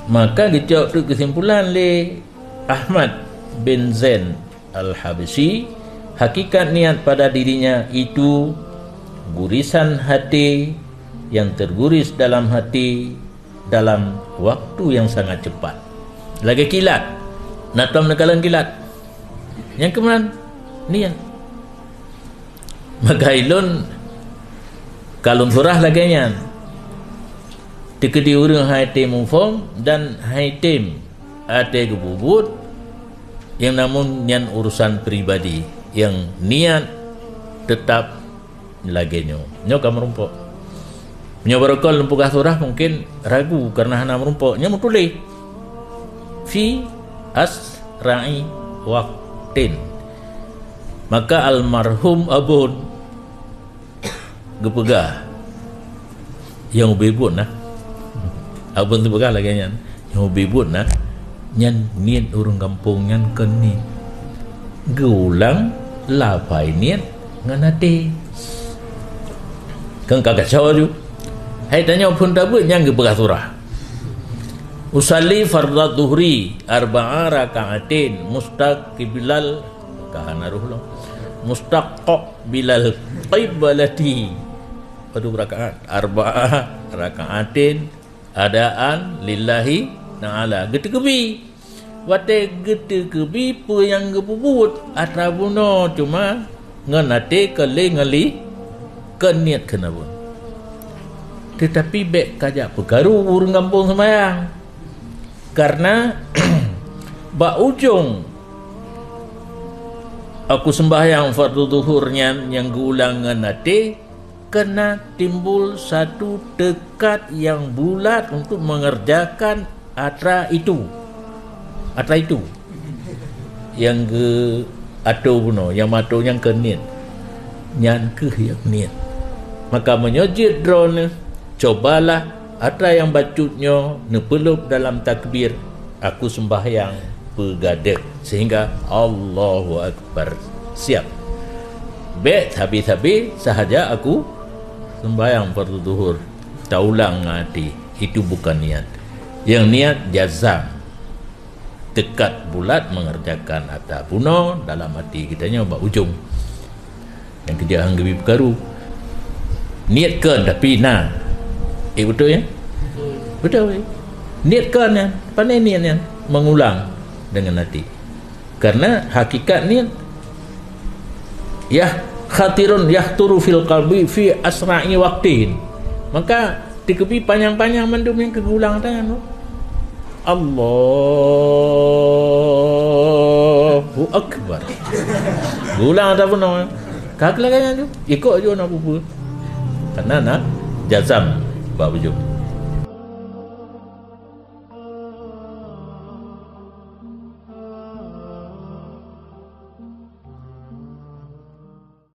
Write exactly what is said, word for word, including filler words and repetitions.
Maka geucok teuk keusimpulan lé Ahmad bin Zain Al-Habsyi, hakikat niat pada dirinya itu gurisan hati yang terguris dalam hati dalam waktu yang sangat cepat. Lagée kilat, na tom neukalon kilat. Nyang keuman niat. Maka ilôn kalon surah lagée nyan. Teukeudi ureuëng hai tem muphom dan hai tem até geububuet, yang namun nyan urusan pribadi, yang niat tetap lagée nyoe. Nyoe ka meurumpok. Nyoe barokon lôn peugah surah mungkin ragu karena hana meurumpok. Nyoe meutuléh fi asra'i waqtin. Maka almarhum Abon geupeugah, nyang ubé buet na. Abon teupeugah lagée nyan, nyang ubé buet na, nyan niet ureuëng gampông nyan kon niet. Geuulang lafai niet ngon até. Kan ka kacau ju. Hai tanyoe phon tabeuet nyang geupeugah surah. Usalli fardadz zuhri arba'a raka'atin mustaqbilal, ka hana roh lom. Mustaqbilal qiblati. Padub rakaat? Arba'a raka'atin adaan lillahi ta'ala. Geuteukeubi. Watée geuteukeubi peue nyang geupeubuet atra bunoe, cuma ngon até keu lé ngon li-, keu niet keuneubeuet. Teutapi bék kajak peukaru ureuëng gampông seumayang. Karena bak ujong aku sembahyang fardu zuhur nyan nyang geuulang ngon até, kena timbul satu tekad yang bulat untuk mengerjakan atra itu. Atra itu. Nyang geuatô bunoe, nyang meuatô nyang keu niet. Nyan kheueh nyang niet. Maka meunyoe jeuet droeneueh, cobalah atra nyang bacut nyoe neupeuleueb dalam takbir, aku sembahyang peugadeuh, sehingga Allahu Akbar. Siap. Bék sabe-sabe sahaja aku sembahyang fardu zuhur, taulang ngon até. Itu bukan niat. Yang niat jazam, tekad bulat mengerjakan atra bunoe dalam até geutanyoe bak ujong. Nyang keujeuet han geubi peukaru. Niet kon, tapi na. Eh, beutôi, ya? Beutôi. Niet kon nyan. Pane niet nyan? Mengulang dengan até. Karena hakikat niet, yah khatirun yahturu fil qalbi fi asra'i waqtin. Maka teukeubi panyang-panyang mandum nyang keu geuulang tangan tu. Allahu Akbar. Geuulang atra bunoe. Ka keu lagée nyan tu. Ikok jih na peue-peue. Karena na jazam bak ujong.